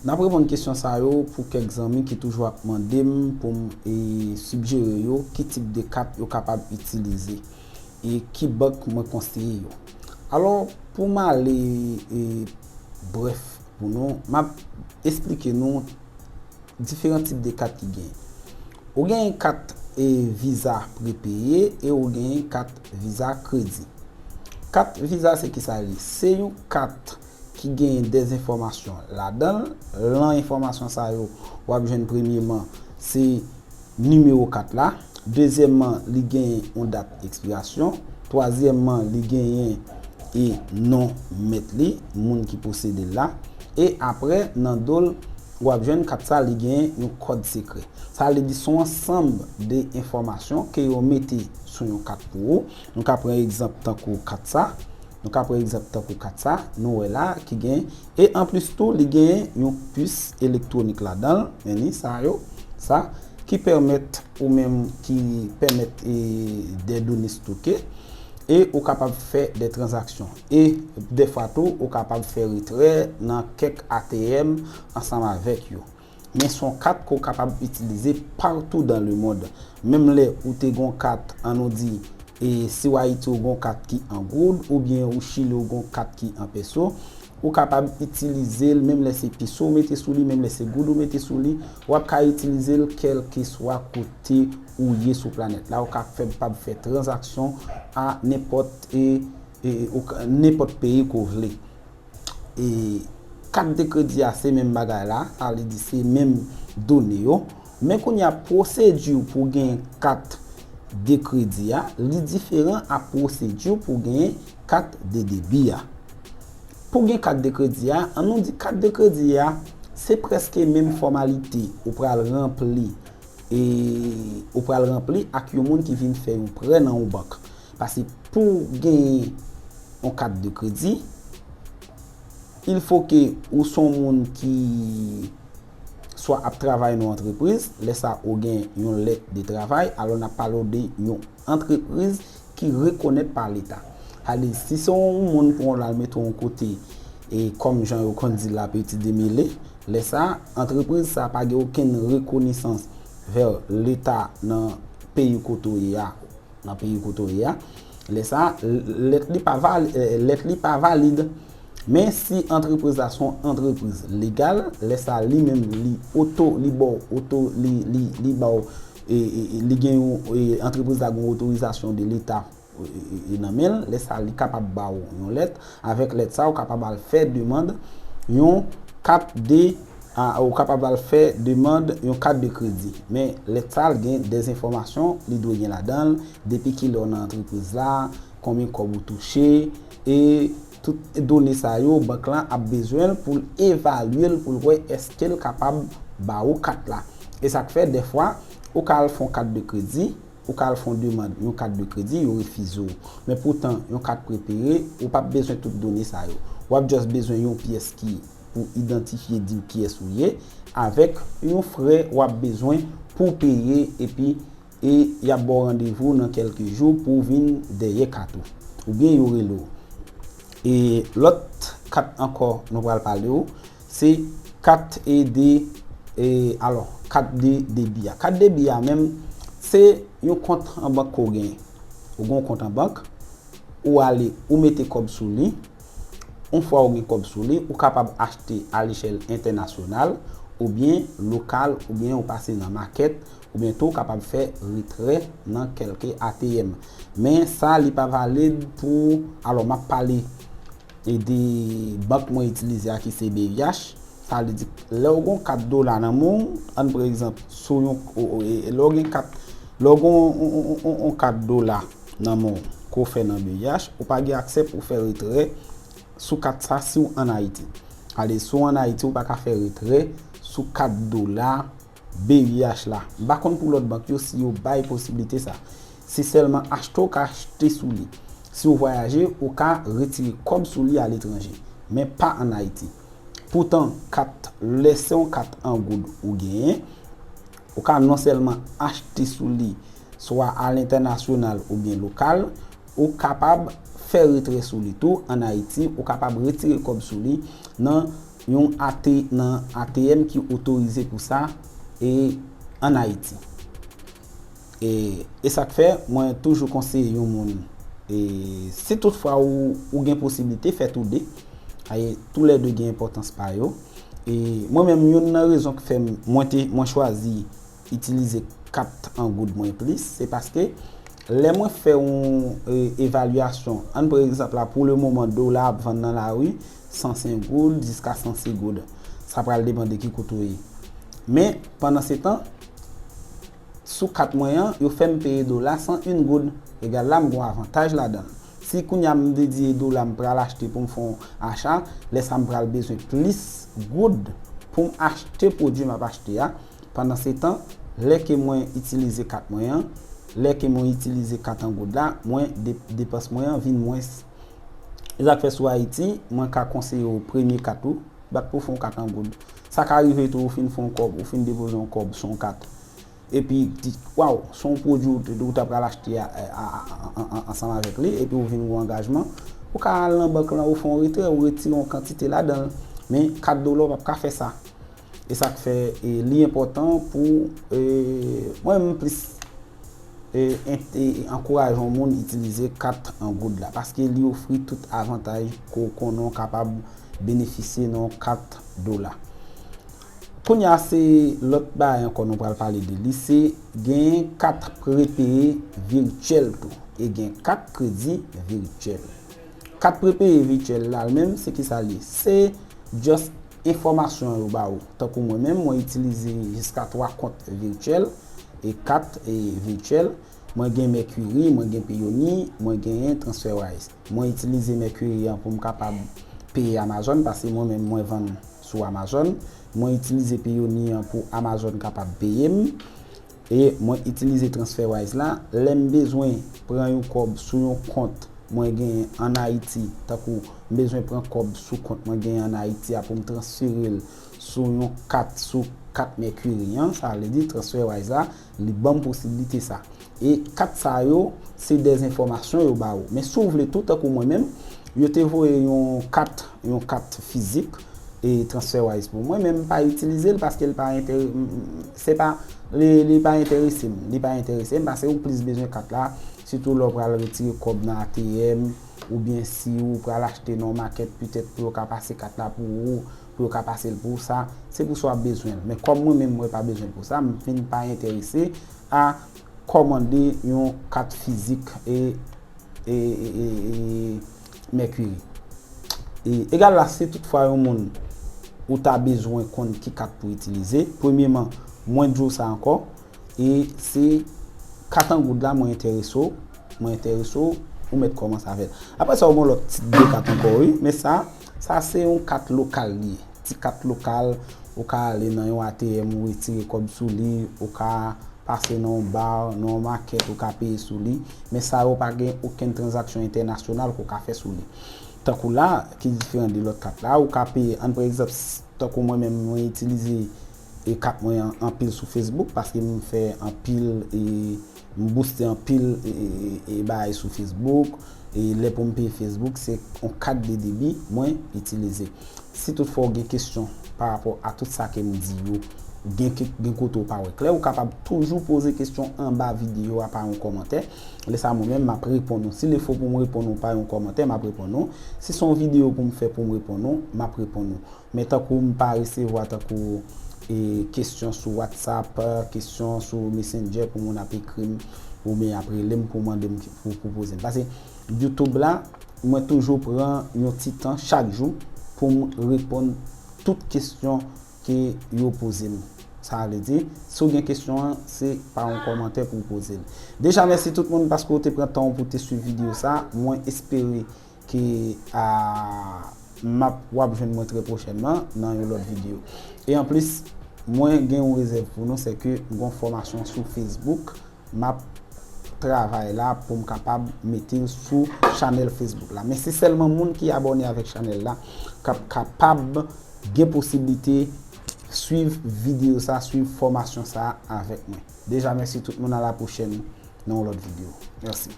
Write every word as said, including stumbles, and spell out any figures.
N ap reponn kesyon sa yo pou kèk zanmi ki toujou ap mande m pou m e, sijere yo ki tip de kat yo kapab itilize e ki bank mwen konseye yo. Alò, pou m ale e, brèf pou nou, m ap esplike nou diferan tip de kat ki genyen. Ou genyen kat e, viza prepeye e ou genyen kat viza kredi. Kat viza se ki sa li? Se yon kat ki genyen dèzenfòmasyon ladan l. Lan enfòmasyon sa yo, w ap jwenn premyeman, se nimewo kat la. Dezyèmman, li genyen yon dat ekspirasyon. Twazyèmman, li genyen e non mèt li, moun ki posede l la. E apre, nan do l, w ap jwenn kat sa, li genyen yon kòd sekrè. Sa vle di se yon ansanm de enfòmasyon ke yo mete sou yon kat pou ou. Nou ka pran egzanp tankou kat sa. Nou ka pran egzanp tankou kat sa, nou wè la, ki gen, e anplis tou, li gen yon pis elektwonik ladan l, men ni sa yo, sa, ki pèmèt ou menm, ki pèmèt e, de done stoke, e ou kapab fè de tranzaksyon. E defwa tou, ou kapab fè retrè nan kèk A T M ansanm avèk yo. Men se yon kat ke w kapab itilize partou dans le monde. Menm lè ou te gon kat, an nou di, e si w Ayiti ou gon kat ki an goud, oubyen ou Chili ou gon kat ki an peso, ou kapab itilize l, menm lè se peso ou mete sou li, menm lè se goud ou mete sou li, w ap ka itilize l kèlkeswa kote ou ye sou planèt la. Ou kapab fè tranzaksyon a nenpòt e, e, ou ka- nenpòt peyi ke w vle. E kat de kredi a se menm bagay la, sa vle di se menm done yo. Men kounye a pwosedi pou gen kat de kredi a, li diferan a pwosedi pou gen kat de debi a. Pou gen kat de kredi a, an nou di kat de kredi a, se prèske menm fòmalite ou pral ranpli e ou pral ranpli ak yon moun ki vin fè yon prè nan yon bank. Paske pou genyen yon kat de kredi, il faut que ou se yon moun ki swa ap travay nan yon antrepriz, lè sa ou gen yon lèt de travay, alò n ap pale w de yon antrepriz ki rekonèt pa Leta. Sa vle di, si se yon moun pou w al mete yon kote, e kòm jan yo konn di la, peti demele, lè sa, antrepriz sa pa gen okenn rekonesans vè Leta nan peyi kote w ye a, nan peyi kote w ye a. Lè sa, lèt li pa vali, lèt li pa valid. Men si antrepriz la se yon antrepriz legal, lè sa li menm li oto, li ba w oto, li, li, li ba w, e, e, e, li gen yon, e, antrepriz la gen yon otorizasyon de Leta e, e, e, nan men l, lè sa li kapab ba w yon lèt. Avèk lèt sa, ou kapab al fè demann yon kat de, a, ou kapab al fè demann yon kat de kredi. Men lèt sa l gen dèzenfòmasyon, li dwe gen ladan l, depi kilè w nan antrepriz la, konbyen kòb ou touche, e tout done sa yo, bank lan ap bezwen l pou l evalye l, pou l wè èske l kapab ba ou kat la. E sa k fè, dèfwa, ou ka al fè yon kat de kredi, ou ka al fè yon demann yon kat de kredi, yo refize w. Men poutan, yon kat prepeye, ou p ap bezwen tout done sa yo. W ap just bezwen yon pyès ki pou idantifye, di w kiyès ou ye, avèk yon frè w ap bezwen pou w peye, epi e y ap ba w randevou nan kèlke jou pou w vin dèyè kat ou. Oubyen yo rele w. E lòt kat ankò nou pral pale w, se kat e de, e, alò, kat de debi a. Kat debi a menm, se yon kont an bank ke w genyen. Ou gen yon kont an bank, ou ale, ou mete kòb sou li. Yon fwa ou gen kòb sou li, ou kapab achte a lechèl entènasyonal, oubyen lokal, oubyen ou pase nan makèt, oubyen tou ou kapab fè retrè nan kèlke A T M. Men sa, li pa valid pou, alò, m ap pale e de bank mwen itilize a ki se B V H. Sa vle di, lè w gen yon kat dola nan men w, ann pran egzanp, sou yon, o, o, e, lè w gen kat, lè w gen yon, yon, yon, yon, yon kat dola nan men w, ke w fè nan B V H, ou pa gen aksè pou w fè retrè sou kat sa si w ann Ayiti. Ale, si w ann Ayiti, ou pa ka fè retrè sou kat dola B V H la. M pa konn pou lòt bank yo si yo bay posiblite sa. Se sèlman achte w ka achte sou li. Si w vwayaje, ou ka retire kòb sou li aletranje, men pa ann Ayiti. Poutan, kat, lè se yon kat an goud ou genyen, ou ka non sèlman achte sou li, swa alentènasyonal oubyen lokal, ou kapab fè retrè sou li tou ann Ayiti, ou kapab retire kòb sou li nan yon A T, nan A T M ki otorize pou sa e ann Ayiti. E, e sa k fè, mwen toujou konseye yon moun, e si toutfwa ou, ou gen posiblite, fè tou de. Tou lè de gen enpòtans pa yo. E mwen menm, youn nan rezon k fè m, mwen te, mwen chwazi itilize kat an goud mwen plis, se paske lè mwen fè yon, e, evalyasyon, ann pran egzanp la, pou le moman, dola ap vann nan lari san senk goud jiska san sis goud. Sa pral depann de ki kote w ye. Men, pandan se tan, sou kat mwen an, yo fè m peye dola san en goud. Egal la, m gon avantaj ladan l. Si kounye a m dedye dola m pral achte pou m fè yon acha, lè sa m pral bezwen plis goud pou m achte pwodui m ap achte a. Pandan se tan, lè ke mwen itilize kat mwen an, lè ke mwen itilize kat an goud la, mwen de-, depans mwen an vin mwens. E sa k fè sou Ayiti, mwen ka konseye w premye kat ou, bat pou w fè yon kat an goud. Sa ka rive tou, ou fin fè yon kòb, ou fin depoze yon kòb sou yon kat. Epi, di, waw, se yon pwodui ou te, ou ta pral achte a, a, a, a, a, ansanm avèk li, epi ou vin gen yon angajman, ou ka al nan bank lan, ou fè yon retrè, ou retire yon kantite ladan l. Men, kat dola, ou p ap ka fè sa. E sa k fè, e, li enpòtan pou, e, mwen menm plis, e, en-, e, ankouraje yon moun itilize kat an goud la, paske li ofri tout avantaj ke w konnen w kapab benefisye nan yon kat dola. Kounye a, se lòt bagay ankò nou pral pale de li, se gen kat prepeye vityèl tou, e gen kat kredi vityèl. Kat prepeye vityèl la, l menm, se ki sa l ye? Se just enfòmasyon yo ba ou. Tankou mwen menm, mwen itilize jiska twa kont vityèl e kat, e, vityèl. Mwen gen Mercury, mwen gen Payoneer, mwen genyen TransferWise. Mwen itilize Mercury an pou m kapab peye Amazon, paske mwen menm, mwen vann sou Amazon. Mwen itilize Payoneer an pou Amazon kapab peye m. E mwen itilize TransferWise la, lè m bezwen pran yon kòb sou yon kont mwen genyen ann Ayiti, tankou m bezwen pran kòb sou kont mwen genyen ann Ayiti a pou m transfere l sou yon kat, sou kat Mercury an, sa vle di TransferWise la, li ban m posiblite sa. E kat sa yo, se de enfòmasyon yo ba ou. Men si w vle tou, tankou mwen menm, yo te voye yon kat, yon kat fizik, e TransferWise pou mwen, men m pa itilize l paske l pa enterese m, se pa, li, li pa enterese m, li pa enterese m, paske ou plis bezwen kat la, sitou lè w pral retire kòb nan A T M, oubyen si ou pral achte nan yon makèt, petèt pou yo ka pase kat la pou ou, pou yo ka pase l pou ou, sa, se pou sa w ap bezwen l. Men kòm mwen menm, mwen pa bezwen pou sa, m vin pa enterese a kòmande yon kat fizik e, e, e, e, e Mercury. E egal la, si toutfwa yon moun ou ta bezwen konn ki kat pou itilize, premyeman, mwen di w sa ankò, e se kat an goud la mwen enterese w, mwen enterese w, ou mèt kòmanse avè l. Apre sa, ou gen lòt ti de kat ankò, wi, men sa, sa se yon kat lokal li ye. Ti kat lokal, ou ka ale nan yon A T M, ou retire kòb sou li, ou ka pase nan yon bar, nan yon makèt, ou ka peye sou li. Men sa yo pa gen okenn tranzaksyon entènasyonal ke w ka fè sou li. Tankou la, ki diferan de lòt kat la, ou ka peye, ann pran egzanp, s-, tankou mwen menm, mwen itilize, e, kat mwen an, anpil sou Facebook, paske m fè anpil, e, m booste anpil, e, e, e, e bagay sou Facebook. E lè pou m peye Facebook, se yon kat de debi mwen itilize. Si toutfwa w gen kesyon pa rapò a tout sa ke m di yo, gen ke, gen kote w pa wè klè, ou kapab toujou poze kesyon anba videyo a pa yon kòmantè. Lè sa a, mwen menm, m ap reponn ou. Si lefo pou m reponn ou pa yon kòmantè, m ap reponn ou. Si se yon videyo pou m fè pou m reponn ou, m ap reponn ou. Men tankou m pa resevwa tankou, e, kesyon sou WhatsApp, kesyon sou Messenger pou moun ap ekri m, oubyen ap rele m pou mande m ki, pou, pou poze m. Paske YouTube la, mwen toujou pran yon ti tan chak jou pou m reponn tout kesyon ke yo poze m. Sa vle di, si w gen kesyon an, se pa yon kòmantè pou w poze l. Deja, mèsi tout moun paske w te pran tan w pou w te swiv videyo sa. Mwen espere ke, a, m ap, w ap jwenn mwen trè pwochènman nan yon lòt videyo. E anplis, mwen gen yon rezèv pou nou, se ke m gen yon fòmasyon sou Facebook, m ap travay la pou m kapab mete l sou chanèl Facebook la. Men se sèlman moun ki abòne avèk chanèl la k ap kapab gen posiblite swiv videyo sa, swiv fòmasyon sa avèk mwen. Deja, mèsi tout moun, a la pwochèn nan yon lòt videyo. Mèsi.